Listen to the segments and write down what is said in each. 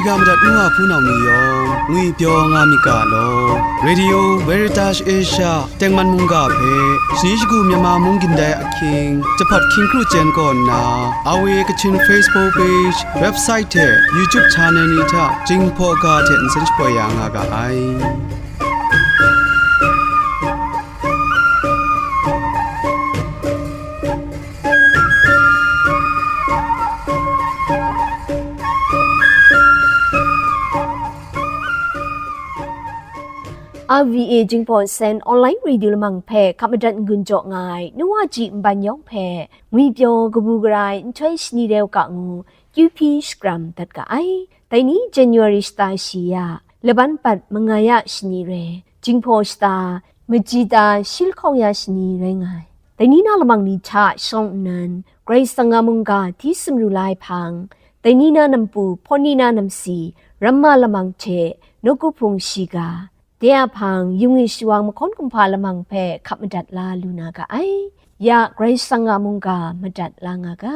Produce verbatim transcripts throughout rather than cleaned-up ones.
Ya madat nu wa hpunau ni yawng ngwipyaw nga myit ga law. Radio Veritas Asia tengman mungga hpe shani shagu Myanmar mung gindai ahkying jahpat hkying kru chyen kaw nna, A W A Kachin Facebook page, website hte YouTube channel ni hta Jinghpaw ga hte nsen shapoi ya nga ga ai. R V A Jinghpaw Nsen Online Radio Lamang hpe hkap madat n-gun jaw nga ai Nu Wa Ji Nban Yawng hpe ngwipyaw kabu gara ai nhtoi shani rau ga ngu Q P shakram dat ga ai. Dai ni January shata shi ya, laban bat manga ya shani re, Jinghpaw shata, Majita shi lahkawng ya shani rai nga ai. Dai ni na lamang ni hta shawng nnan, Karai Kasang a mungga hti sumru la ai hpang, dai ni na nampu, hpawn ni na namsi, ramma lamang hte, nawku hpung shiga, de a hpang, yung e shawang mahkawn kumhpa lamang hpe hkap madat la lu na ga ai. Ya Karai Kasang a mungga madat la nga ga.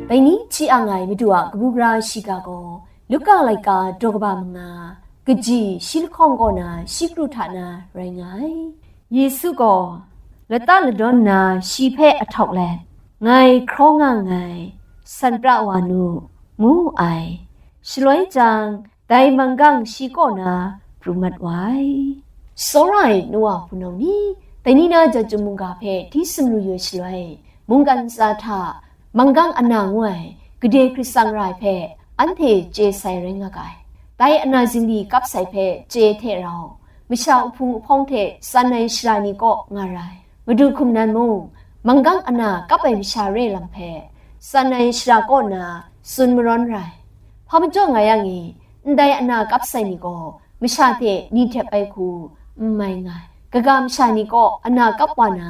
Dai ni hti ang ai Madu a kabu gara shiga gaw, Luka laika daw kaba manga, kaji shi lahkawng kaw na shi kru hta na rai nga ai. Yesu gaw lata ladawn nna shi hpe ahtawk let, "Ngai hkraw nga nngai, san pra wa nu," ngu wu ai. Shaloi jang, dai manggang shi kaw na pru mat wa ai. Tsawra ai Nu Wa hpunau ni, dai ni na Jahtum mungga hpe hti sumru yu ai shaloi, mungkan ntsa hta manggang ana ngu ai gade hkrit tsang ra ai hpe anhte chye sai rai nga ga ai. Dai ana zingri kap sai hpe chye hte rau, masha uhpung uhpawng hte tsan ai shara ni kaw nga ra ai. Madu hkum nan mung, manggang ana kap ai masha re lam hpe, tsan ai shara kaw na tsun marawn ra ai. Hpa majaw nga yang e, ndai ana kap sai ni gaw, masha hte ni htep ai hku n mai nga ai. Kaga masha ni kaw ana kap wa na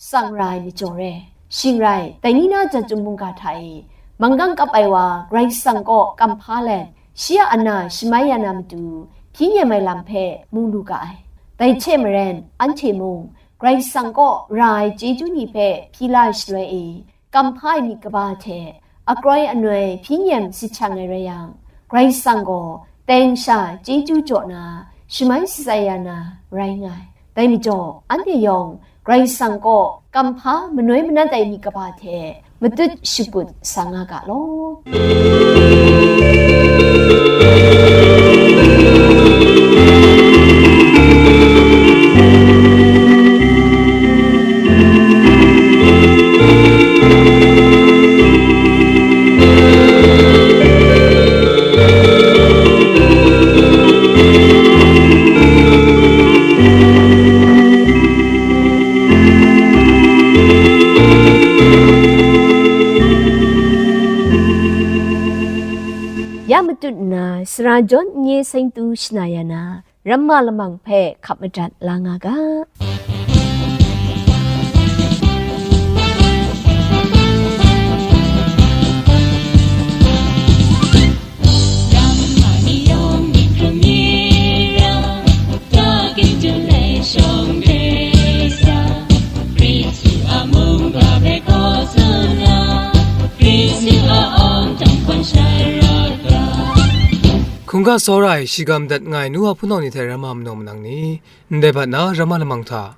tsang ra ai majaw re. Shing rai, dai ni na Jahtum mungga hta e, manggang kap ai wa Karai Kasang kaw kam hpa let, shi a ana shamai ya na matu, hpyi nem ai lam hpe mu lu ga ai. Dai hte maren, anhte mung, Karai Kasang kaw ra ai chyeju ni hpe hpyi la ai shaloi e, kam hpa ai myit kaba hte akroi anoi hpyi nem sit shang ai rai yang, Karai Kasang gaw teng sha chyeju jaw na shamai shatsai ya na rai nga ai. Dai majaw, anhte yawng Karai Kasang kaw kam hpa manoi manat ai myit kaba hte matut shakut sa nga ga law. Ya matut nna, sara jawn n-, nye seng tu shana ya na, ramma lamang hpe hkap madat la nga ga. Hkungga tsawra ai shiga madat nga ai nu wa hpunau ni hte ramma manaw manang ni, ndai bat na ramma lamang hta,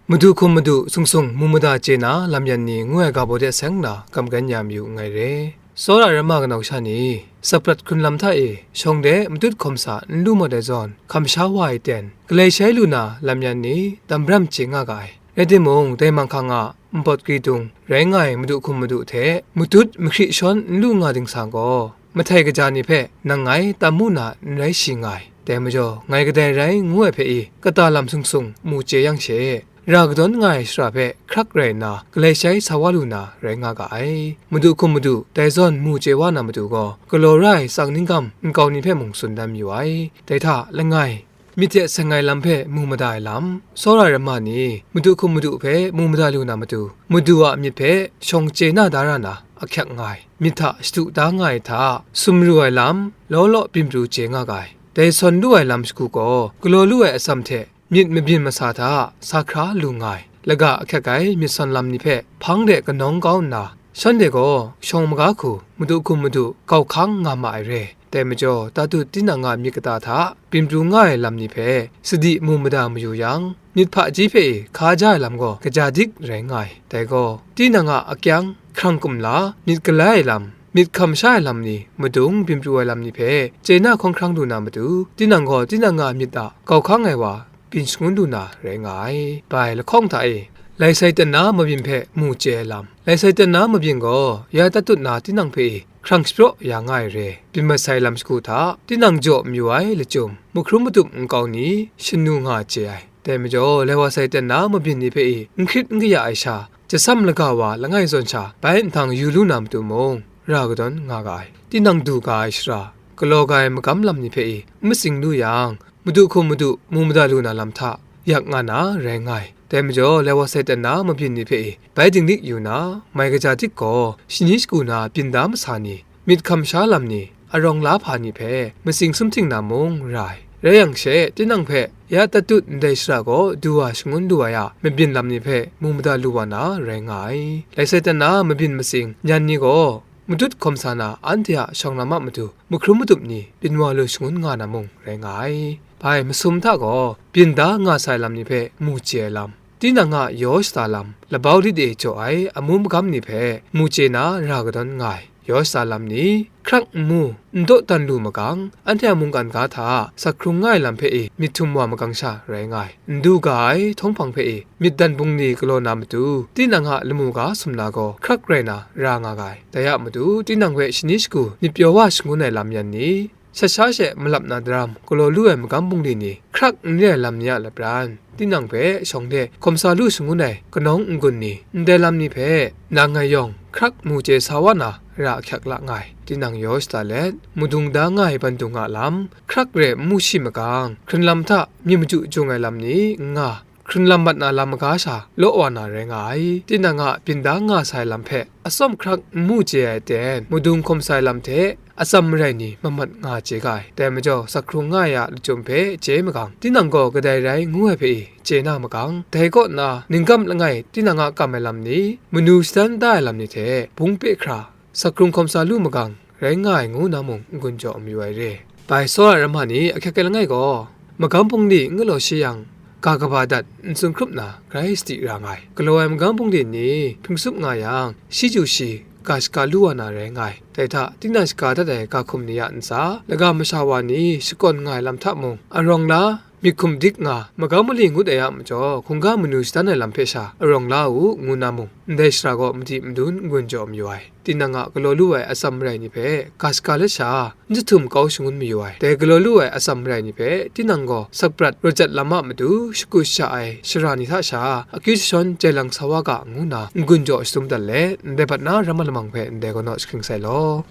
Madu hkum madu sung sung mu mada chye na lam yan ni ngu ai ga baw de seng na kamkan ya mayu nngai re. Tsawra ramma kanau sha ni, saprat hkrun lam hta e, shawng de matut hkawm sa n lu mat ai zawn, hkam sha wa ai ten, galai shai lu na lam yan ni, dam bram chye nga ga ai. Rai timung, dai manghkang a npawt kri dung rai nga ai madu hkum madu hte, matut mahkri shawn n lu nga ding sa gaw, mahtai kaja ni hpe nang ngai tam mu na n rai shi nga ai. Dai majaw, ngai kadai rai ngu ai hpe i, kata lam sung sung mu chye yang she, ra kadawn nga ai shara hpe hkrak rai nna, galai shai sa wa lu na rai nga ga ai. Madu hkum madu, dai zawn mu chye wa na matu gaw, galaw ra ai tsang ningkam nkau ni hpe mung tsun dan mayu ai. Dai hta langai, myit hte seng ai lam hpe mu mada ai lam, tsawra ai ramma ni, madu hkum madu hpe mu mada lu na matu, madu a myit hpe shawng chye na da ra na, ahkyak nga ai. Myit hta shadu da nga ai hta, sumru ai lam, law law byin pru chye nga ga ai. Dai sawn lu ai lam shagu gaw, galaw lu ai atsam hte myit mabyin masa hta sa hkra lu nga ai. laga ahkyek ai myit sawn lam ni hpe hpang de kanawng kau nna, shanhte gaw shawng maga hku, madu hkum madu, kau hkang nga ma ai re. Dai majaw, tatut tinang a myit kata hta byin pru nga ai lam ni hpe sadi mu mada mayu yang, myit hpaji hpe hka ja ai lam gaw kaja dik rai nga ai. Dai gaw, tinang a akyang, hkrang kumla, myit galai ai lam, myit hkam sha ai lam ni, madung byin pru ai lam ni hpe chye na hkawng hkrang lu na matu, tinang gaw tinang a myit a kau hkang ai wa byin shangun lu na rai nga ai. Bai lahkawng hta e, lai sai ten na mabyin hpe mu chye ai lam. Lai sai ten na mabyin gaw ya tatut na tinang hpe hkrang shapraw ya nga ai re. Byin masai lam shagu hta tinang jaw mayu ai lachyum, mahkrum matup nkau ni shanu nga chye ai. Dai majaw, lai wa sai ten na mabyin ni hpe i n hkrit n kaya ai sha, jasam laga wa langai zawn sha, bai nhtang yu lu na matu mung, ra kadawn nga ga ai. Tinang du ga ai shara, galaw ga ai magam lam ni hpe i n matsing lu yang, madu hkum madu mu mada lu na lam hta yak nga na rai nga ai. Dai majaw, lai wa sai ten na mabyin ni hpe i bai dinglik yu na, mai kaja dik gaw shani shagu na byin da masa ni, myit hkam sha lam ni, arawng la hpa ni hpe matsing sumhting na mung ra ai. Rai yang she, tinang hpe ya tatut ndai shara gaw du wa shangun lu ai a mabyin lam ni hpe mu mada lu wa na rai nga ai. Lai sai ten na mabyin matsing nyan ni gaw, matut hkawm sa na anhte a shawng lam a matu mahkrum matup ni byin wa lu shangun nga na mung rai nga ai. Bai masum hta gaw, byin da nga sai lam ni hpe mu chye ai lam, tinang a yaw shada lam, labau lit e jaw ai amu magam ni hpe mu chye na ra kadawn nga ai. Yaw shada lam ni, hkrak nmu, n dawdan lu magang, anhte a mungkan ga hta sakhkrung nga ai lam hpe e myit htum wa magang sha rai nga ai. N du ga ai htawng hpang hpe e myit dan bungli galaw na matu, tinang a lamu ga sumla gaw hkrak rai na ra nga ga ai. Dai a matu, tinang hpe shani shagu myit pyaw wa shangun ai lam yan ni, shat sha she malap na daram galaw lu ai magam bungli ni, hkrak n re ai lam ni a lapran, tinang hpe shawng de hkawm sa lu shangun ai kanawng n-gun ni, ndai lam ni hpe nang ngai yawng hkrak mu chye sa wa na ra ahkyak la nga ai. Tinang yaw shada let, madung da nga ai bandung a lam, hkrak re n mu shi magang, hkrun lam hta myi maju jung ai lam ni n nga, hkrun lam mat na lam maga sha law wa na rai nga ai. Tinang a byin da nga sai lam hpe atsawm hkrak n mu chye ai ten, madung hkawm sai lam hte atsam marai ni mamat nga chye ga ai. Dai majaw, sakhkrung nga ai a lachyum hpe chye magang, tinang gaw kadai rai ngu ai hpe e chye na magang, dai kaw na ninggam langai tinang a kam ai lam ni, manu shadan da ai lam ni hte bung pe hkra, sakhkrung hkawm sa lu magang rai nga ai ngu na mung n-gun jaw mayu ai re. Bai tsawra ai ramma ni ahkyak ai langai gaw, magam bungli n galaw shi yang, ga kaba dat n tsun hkrup na grai sadi ra nga ai. Galaw ai magam bungli ni hpring tsup nga yang, shi chyu shi ga shaga lu wa na rai nga ai. Dai hta, tinang shaga dat ai ga hkum ni a ntsa, laga masha wa ni shakawn nga ai lam hta mung, arawng la, myit hkum dik nga, magam mali ngut ai a majaw, hkungga manu shadan ai lam hpe sha arawng la u, ngu na mung, ndai shara gaw madi madun n-gun jaw mayu ai. Tinang a galaw lu ai atsam marai ni hpe ga shaga let sha, n jahtum kau shangun mayu ai. Dai galaw lu ai atsam marai ni hpe, tinang gaw sakprat rawt jat lam a matu shagu shaja ai shara ni hta sha, akyu jashawn jai lang sa wa ga, ngu na n-gun jaw shadum dat let, ndai bat na ramma lamang hpe ndai gaw naw jahkring sai law.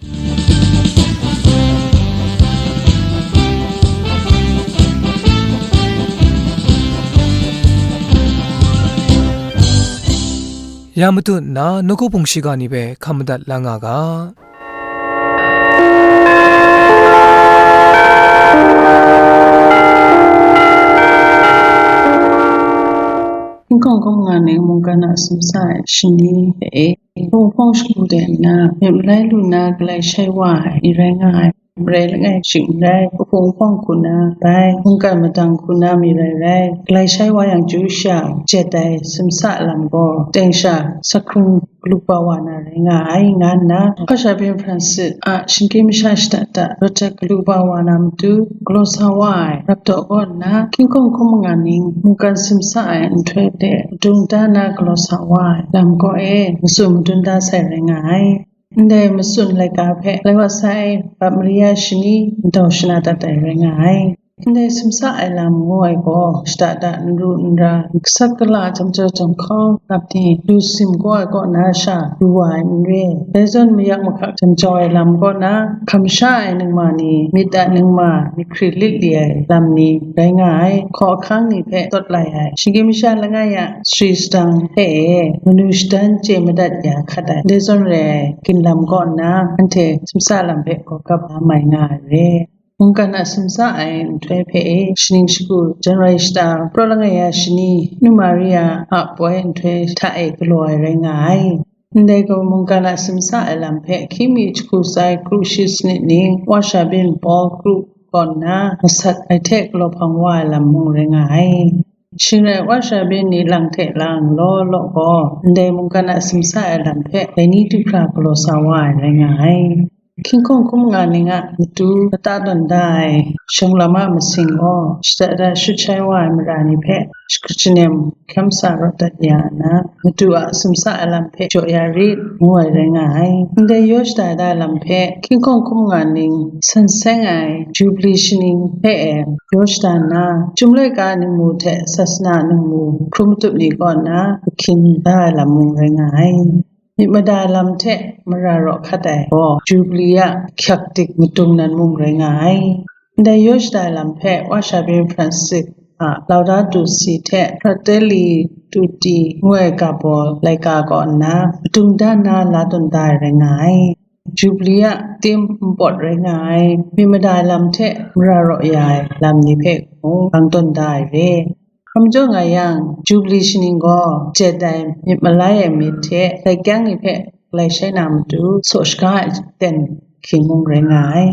Ya matu nna nawku hpung shiga ni hpe hkam madat la nga ga. Hong Kong hkawng nga ning mungkan a sumsa ai shani hpe e, hpung hpawng shagu de nna, myit malai lu na galai shai wa ai ni rai nga ai. Marai langai shing n rai, hpung hpawng hku na bai, mungkan madang hku na mi rai rai, galai shai wa yang chyu sha, jet ai sumsa lam gaw, teng sha, sakhkrung galu kaba wa na rai nga ai, nga nna, Hpa sha byin Francis a shinggyim masha shada da, rawt jat galu kaba wa na matu, galaw sa wa ai, rap daw kaw nna, King Kong hkawng manga ning, mungkan sumsa ai nhtoi de, madung da na galaw sa wa ai, lam kaw e, matsun madun da sai rai nga ai. Ndai matsun laika hpe, lai wa sai, Bat Maria shani, ndau shana dat ai rai nga ai. Ndai sumsa ai lam ngu ai gaw, shada da n ru n ra, asak gala jam jau jam hkau, lap ni, lu sim kaw ai kaw na sha, lu wa ai n re. Dai zawn mayak mahkak jam jau ai lam kaw na, hkam sha ai ningma ni, myit a ningma, myit hkrit lit li ai lam ni, rai nga ai, hkaw ahkang ni hpe tawt lai ai, shinggyim masha langai a, sari sadang hpe e, manu shadan chye madat ya hkat ai, dai zawn rai ai, ginlam kaw nna, anhte sumsa lam hpe gaw gap la mai nga ai re. Mungkan a simsa ai nhtoi hpe e, shaning shagu, January shata, praw langai ya shani, Nu Maria a poi nhtoi hta e galaw ai rai nga ai. Ndai gaw mungkan a simsa ai lam hpe hkying mi jahku sai kru shi sanit ning, Wa Sha Bin Paul kru kaw nna masat ai hte galaw hpang wa ai lam mung rai nga ai. Shing rai, Wa Sha Bin ni lang hte lang law law gaw, ndai mungkan a simsa ai lam hpe dai ni du hkra galaw sa wa ai rai nga ai. Hkying hkawng hkum nga ning a matu kata tawn da ai shawng lam a masing gaw, shada da shut shai wa ai mara ni hpe shakajanem hkam sa rawt dat ya nna, matu a simsa ai lam hpe jaw ya rit, ngu ai rai nga ai. Ndai yaw shada ai lam hpe hkying hkawng hkum nga ning san seng ai Jubli shaning hpe e yaw shada nna, Chyum laika ningmu hte sasana ningmu hkrum matup ni kaw nna, ahkyin da ai lam mung rai nga ai. Myit mada ai lam hte mara raw hkat ai gaw, Jubli a hkyak dik madung nan mung rai nga ai. Ndai yaw shada ai lam hpe Wa Sha Bin Francis a Laudato Si hte Fratelli Tutti ngu ai ga baw laika kaw nna, madung da na la tawn da ai rai nga ai. Jubli a tim npawt rai nga ai, myit mada ai lam hte mara raw ya ai lam ni hpe mung, gang tawn da ai re. Hkra majaw nga yang, Jubli shaning gaw jet ai myit malai ai myit hte, dai kyang ni hpe galai shai na matu, saw shaga ai aten hkying mung rai nga ai.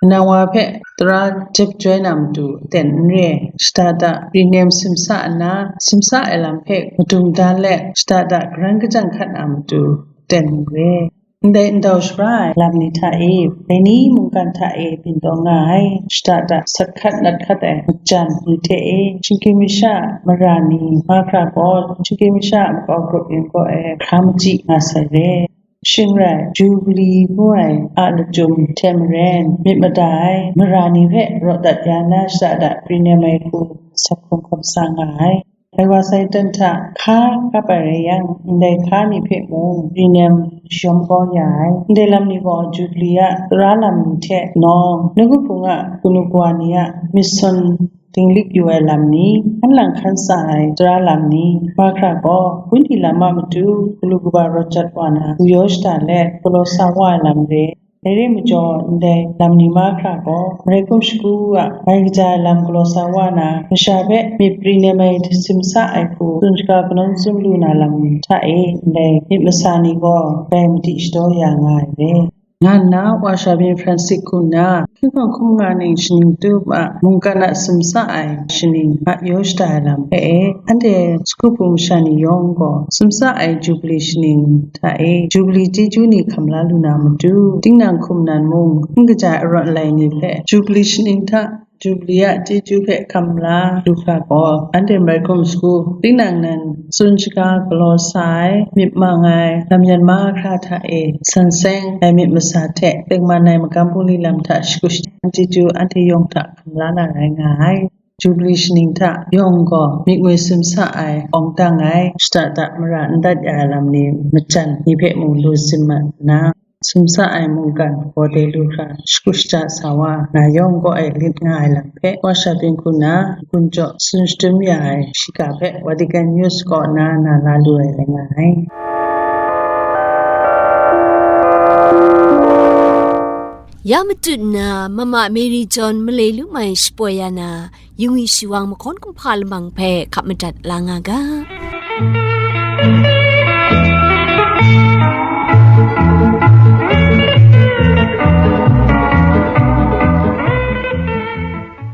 Manang wa hpe tara jep joi na matu aten n re, shada da rinem simsa nna, simsa ai lam hpe madung da let, shada da karan kajang hkat na matu aten mung re. Ndai ndau shabra ai lam ni hta e, dai ni mungkan hta e byin taw nga ai, shada da sat hkat nat hkat ai majan ni hte e, shinggyim masha a mara ni mahkra gaw, shinggyim masha a makau grup yin kaw e hkra machyi nga sai re. Shing rai, Jubli ngu ai a lachyum hte maren myit mada ai mara ni hpe raw dat ya na, shada da rinem ai hku sat hkawm hkawm sa nga ai. Dai wa sai ten hta hka kap ai rai yang, ndai hka ni hpe mung rinem shawm kau ya ai. Ndai lam ni gaw Jubli a tara lam ni hte nawng, nawku hpung a kanu kawa ni a myit sawn dinglik yu ai lam ni, hkan lang hkan sa ai tara lam ni, mahkra gaw, Wenyi lam a matu galu kaba rawt jat wa na, gu yaw shada let, galaw sa wa ai lam re. Dai re majaw, ndai lam ni mahkra gaw, Marai Hkum Shagu a mai kaja ai lam galaw sa wa na, masha hpe myit pri nem ai simsa ai hku, tsun shaga kanawn tsun lu na lam hta e, ndai myit masa ni gaw, dai madi shadaw ya nga ai re. Nga nna, Wa Sha Bin Francis hku nna, hkying hkawng hkum nga ning shaning tup a mungkan a simsa ai shaning a yaw shada ai lam hpe e, anhte sagu hpung masha ni yawng gaw simsa ai Jubli shaning hta e, Jubli chyeju ni hkam la lu na matu, tinang hkum nan mung, n kaja ai arawt lai ni hpe Jubli shaning hta Jubli a chyeju hpe hkam la lu hkra gaw, anhte Marai Hkum Shagu, tinang nan tsun shaga galaw sa ai, myit mang ai, lam yan mahkra hta e, san seng ai myit masa hte, tengman ai magam bungli lam hta shagu shajang chyeju anhte yawng hta hkam la na rai nga ai. Jubli shaning hta yawng gaw myit ngoi simsa ai, awng dang ai, shada da mara n dat ya ai lam ni majan ni hpe mung lu sim mat nna, simsa ai mungkan gaw de lu hkra, shagu shaja sa wa na yawng gaw e lit nga ai lam hpe, Wa Sha Bin hku na gun jaw tsun shadum ya ai shiga hpe Vatican News kaw na na la lu ai rai nga ai. Ya matut nna, Mama Mary John malai lu mai shapoi ya na, Yingwi shi wang mahkawn kumhpa lamang hpe hkap madat la nga ga.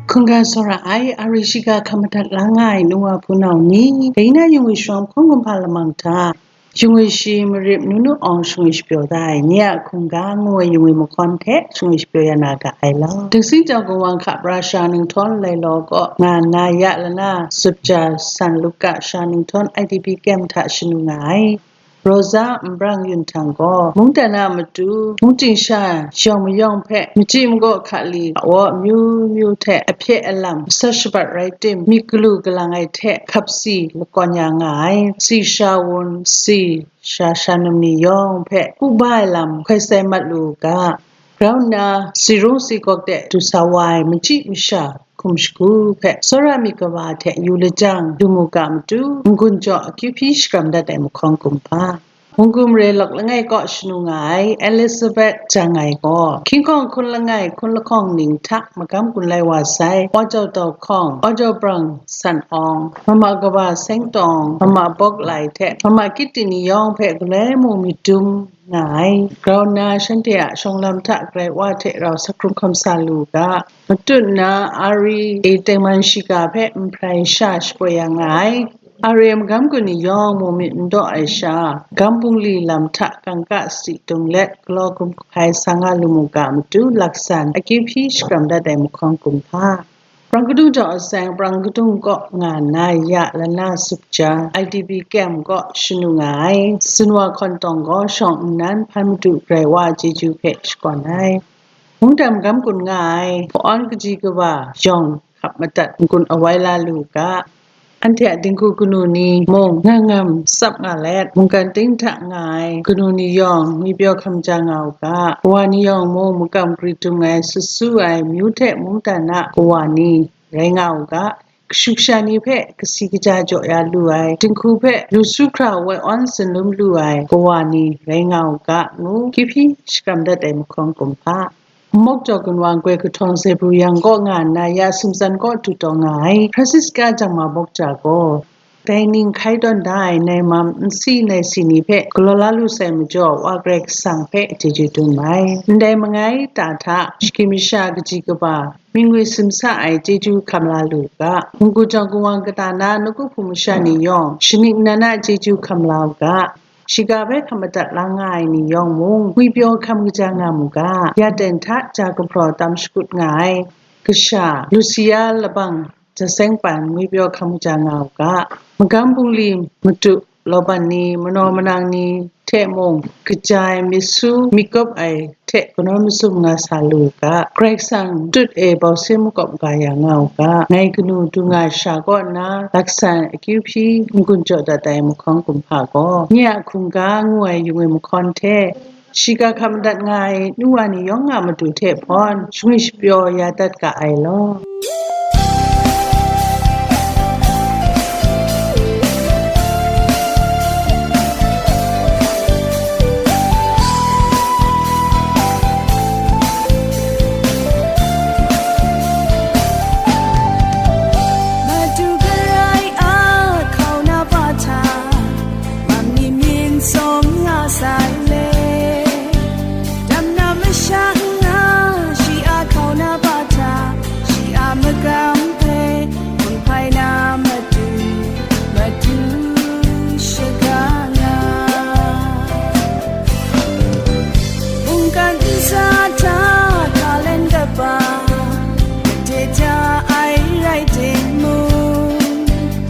Hkungga tsawra ai, a ri shiga hkap madat la nga ai nu wa hpunau ni, dai na Yingwi shi wang mahkawn kumhpa lamang hta, Shingwi shi Marip Nunu Awng shingwi shapyaw da ai ni a hkungga ngu ai yingwi mahkawn hte shingwi shapyaw ya na ga ai law. Dingsi jau gawang hka pra sha ninghtawng lai law kaw nga nna ya lana, Sutja San Luka sha ninghtawng I D P kem hta shanu nga ai. Rosa Nbrang Yun Htang gaw, mungdan a matu, mungchying sha yawng mayawng hpe, machyi magaw hkali, awa amyu myu hte, ahpye alam, masat shabat rai tim, myit galu galang ai hte, hkap si lakawn ya nga ai, si sha wun, si sha sha num ni yawng hpe, hku ba ai lam hkoi sai mat lu u ga. Grau nna, si rung si gawk de du sa wa ai machyi masha hkum shagu hpe, tsawra myit kaba hte yu lajang, du mu ga matu, n-gun jaw akyu hpyi shakram dat ai mahkawn kumhpa. Mungkum re lawk langai kaw shanu nga ai Elizabeth Jangai gaw, hkying hkawng hkun langai hkun lahkawng ning hta magam gun lai wa sai, Aw Jau Tau Hkawng, Aw Jau Brang San Awng, Mama Kaba Seng Tawng, Mama Bawk Lai hte Mama Kiti ni yawng hpe galoi mung myit dum nga ai. Grau nna shanhte a shawng lam hta Karai Wa hte rau sa hkrung hkawm sa lu u ga, matut nna Ari e tengman shiga hpe nhprai sha shapoi ya nga ai. Are magam gun ni yawng mung myit n daw ai sha, gam bungli lam hta kangka sadi tum let, galaw gum kahpai sa nga lu mu ga matu, laksan akyu hpyi shakram dat ai mahkawng kumhpa. Prang kadung jaw aseng, prang kadung kaw nga nna ya lana sukja, I D P camp kaw shanu nga ai, Sinwa Hkawn Tawng gaw shawng nnan hpan madu Karai Wa chyeju hpe shakawn ai. Mungdan magam gun nga ai, hpa-awn kaji kaba yawng hkap madat n-gun awai la lu u ga, anhte a dinghku kanu ni mung ngam ngam tsap nga let, mungkan ting hta nga ai kanu ni yawng ngwipyaw hkam ja nga u ga, kawa ni yawng mung makam gri dung ai, sut su ai, myu hte mungdan a kawa ni rai nga u ga, kashu kasha ni hpe kasi kaja jaw ya lu ai, dinghku hpe lu su hkra woi awn tsun lum lu ai kawa ni rai nga u ga, ngu kyu hpyi shakram dat ai mahkawng kumhpa. Mawk jaw gun wa nggoi kahtawng Zebu yang kaw nga nna ya sumtsan kaw du taw nga ai Francisca Jangma Bawk Ja gaw, dai ning hkai tawn da ai nai mam nsi nai si ni hpe galaw la lu sai majaw, Wa Karai Kasang hpe chyeju dum ai. Ndai mangai ta hta, shagim masha kaji kaba, mingwi simsa ai chyeju hkam la lu u ga, munggu jawng gun wa kata na nawku hpung masha ni yawng, shaning nan a chyeju hkam la u ga, shiga bai hkam madat la nga ai ni yawng mung, ngwipyaw hkam kaja nga mu ga, ya ten hta ja gumhpraw tam shakut nga ai, kasha, Lucia Labang, Jaseng Pan, ngwipyaw hkam kaja nga u ga, magam bungli madu, lawban ni, manaw manang ni hte mung, kaja ai myit su myit kawp ai hte kanawn masum nga sa lu u ga, Karai Kasang tut e bau sin makawp ga ya nga u ga, ngai kanu du nga sha kaw nna, laksan akyu hpyi n-gun jaw dat ai mahkawng kumhpa gaw, nye a hkungga ngu ai yung e mahkawn hte, shiga hkam madat nga ai nu wa ni yawng a matu hte hpawn, shangwi shapyaw ya dat ga ai law. Madu Karai a hkauna pa hta, mam ni myin tsawm nga sai le. Dam na masha n nga, shi a hkauna pa hta, shi a magam hpe, hkum hpai na matu, matu shaga nga. Mungkan ntsa hta hkalen kaba, gade ja ai rai timung,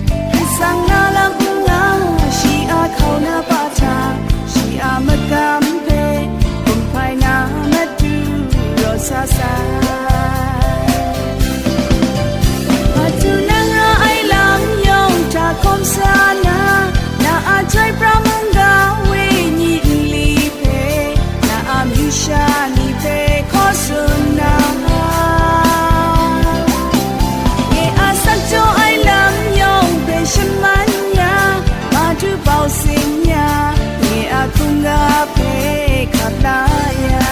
Karai Kasang na lam n nga, shi a hkauna pa hta, shi a magam hpe, hkum hpai na matu raw sa sai. Madu nang ra ai lam yawng hta hkawm sa na, na a chyoi pra mungga wenyi nli hpe, na a myu sha ni hpe hkaw tsun na, nye a sak jaw ai lam yawng hpe shaman ya, Madu bau sin ya, nye a hkungga hpe hkap la ya.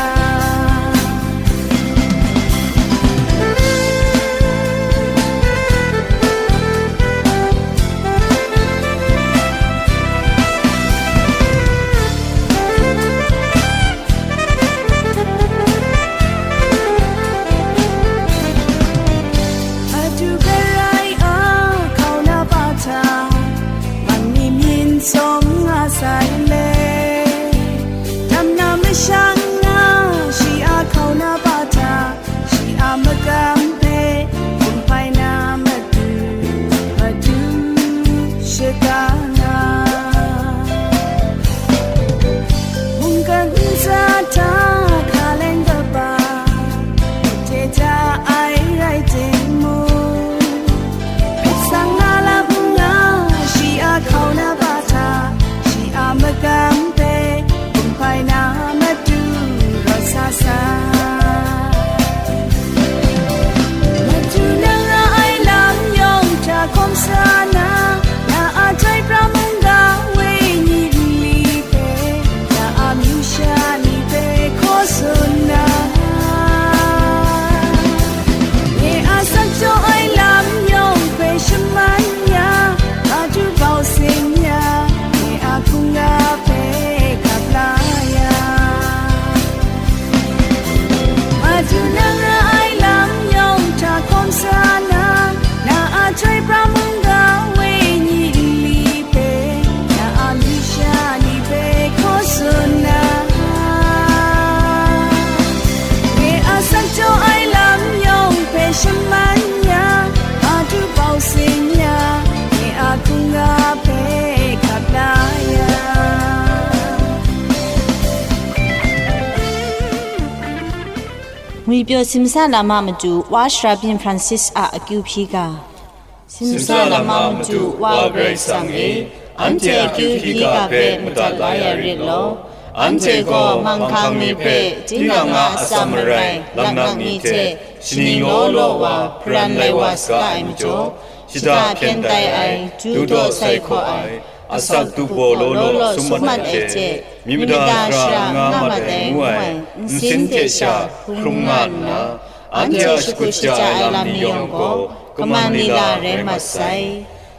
Ngwipyaw simsa lam a matu Wa Sharabyin Francis a akyu hpyi ga. Simsa lam a matu Wa Karai Kasang e, anhte akyu hpyi ga hpe madat la ya rit law, anhte gaw manghkang ni hpe tinang a atsam marai laknak ni hte shaning law law wa hparan lai wa saga ai majaw, shada hpyen tai ai, du daw sai hkaw ai, asak du baw law law sum mat ai hte, myi mada shara nga mat ai ngu ai nsin hte sha hkrum nga nna, anhte a shakut shaja ai lam ni yawng gaw kaman lila rai mat sai.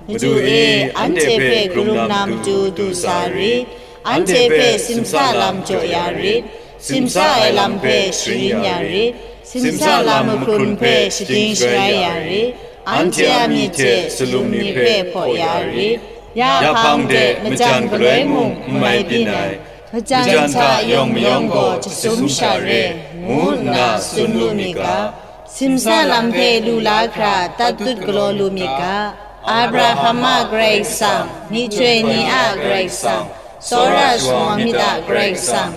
Madu e, anhte hpe karum na matu du sa rit, anhte hpe simsa lam jaw ya rit, simsa ai lam hpe sharin ya rit, simsa lam mahkrun hpe shading sharai ya rit, anhte a myit hte salum ni hpe hpaw ya rit, ya hpang de majan galoi mung n mai byin ai, majan hta yawng mayawng gaw jasum sha re, ngu nna tsun lu mi ga. Simsa lam hpe lu la hkra tatut galaw lu mi ga. Abraham a Karai Kasang, myihtoi ni a Karai Kasang, tsawra shawa myit a Karai Kasang,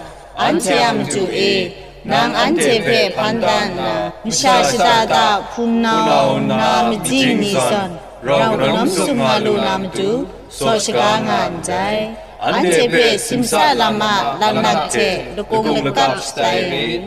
anhte a matu e, nang anhte hpe hpan da nna, masha shada da hpunau nna majing ni zawn, rau kanawm sung nga lu na matu, saw shaga nga ndai. Anhte hpe simsa lam a laknak hte lakung lakap shatai rit.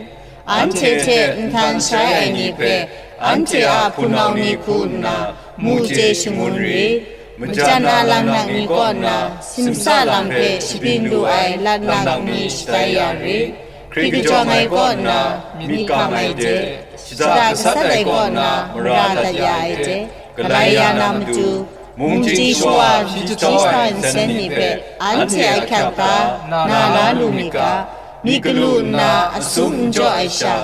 Anhte hte nhkan shai ai ni hpe, anhte a hpunau ni hku nna, mu chye shangun rit. Majan a laknak ni kaw nna, simsa lam hpe shabyin lu ai laknak ni shatai ya rit. Hkri kajawng ai kaw nna, myit kam ai de, shada gasat ai kaw nna, mara dat ya ai de, galai ya na matu, mungchying shawa hpyi jahtau ai nsen ni hpe anhte a hkyang hta na la lu mi ga. Myit galu nna asum n jaw ai sha,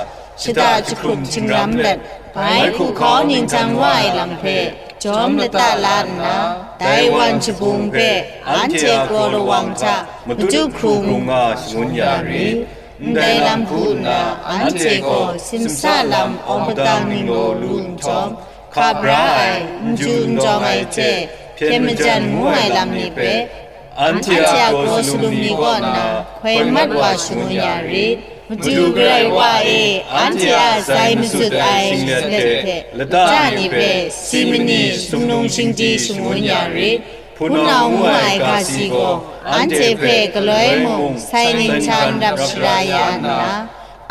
shada jahkrum htingram let, bai hku hkau ningtang wa ai lam hpe jawm lata la nna, dai wan jabung hpe anhte a kraw lawang hta matu hkrung hkrung nga shangun ya rit. Ndai lam hku nna, anhte gaw simsa lam awng padang ninglaw lu nhtawm, hkap ra ai, n ju n dawng ai hte hpyen majan ngu ai lam ni hpe, anhte a kraw salum ni kaw nna hkoi mat wa shangun ya rit. Madu Karai Wa e, anhte a sai masut ai singlet hte lata ni hpe si mani sumnung shingdi shangun ya rit. Hpunau ngu ai ga si gaw, anhte hpe galoi mung sai ning hta n rap shara ya nna,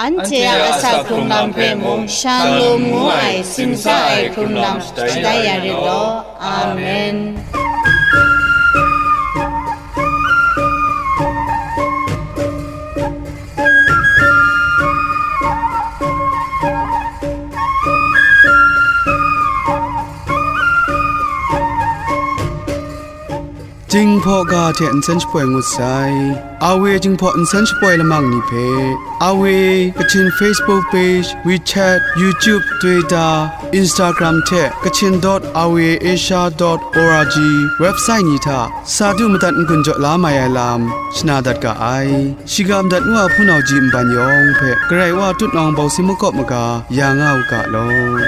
anhte a asak hkrung lam hpe mung shalom ngu ai simsa ai hkrung lam shatai ya rit law. Amen. Jinghpaw ga hte nsen shapoi ngut sai. Awe Jinghpaw nsen shapoi lamang ni hpe, Awe Kachin Facebook page, WeChat, YouTube, Twitter, Instagram hte Kachin dot awe asia dot org website ni hta sa du madat n-gun jaw la mai ai lam shana dat ga ai. Shiga madat nu a hpunau ji nban yawng hpe Karai Wa tutnawng bau si makawp maga ya nga u ga law.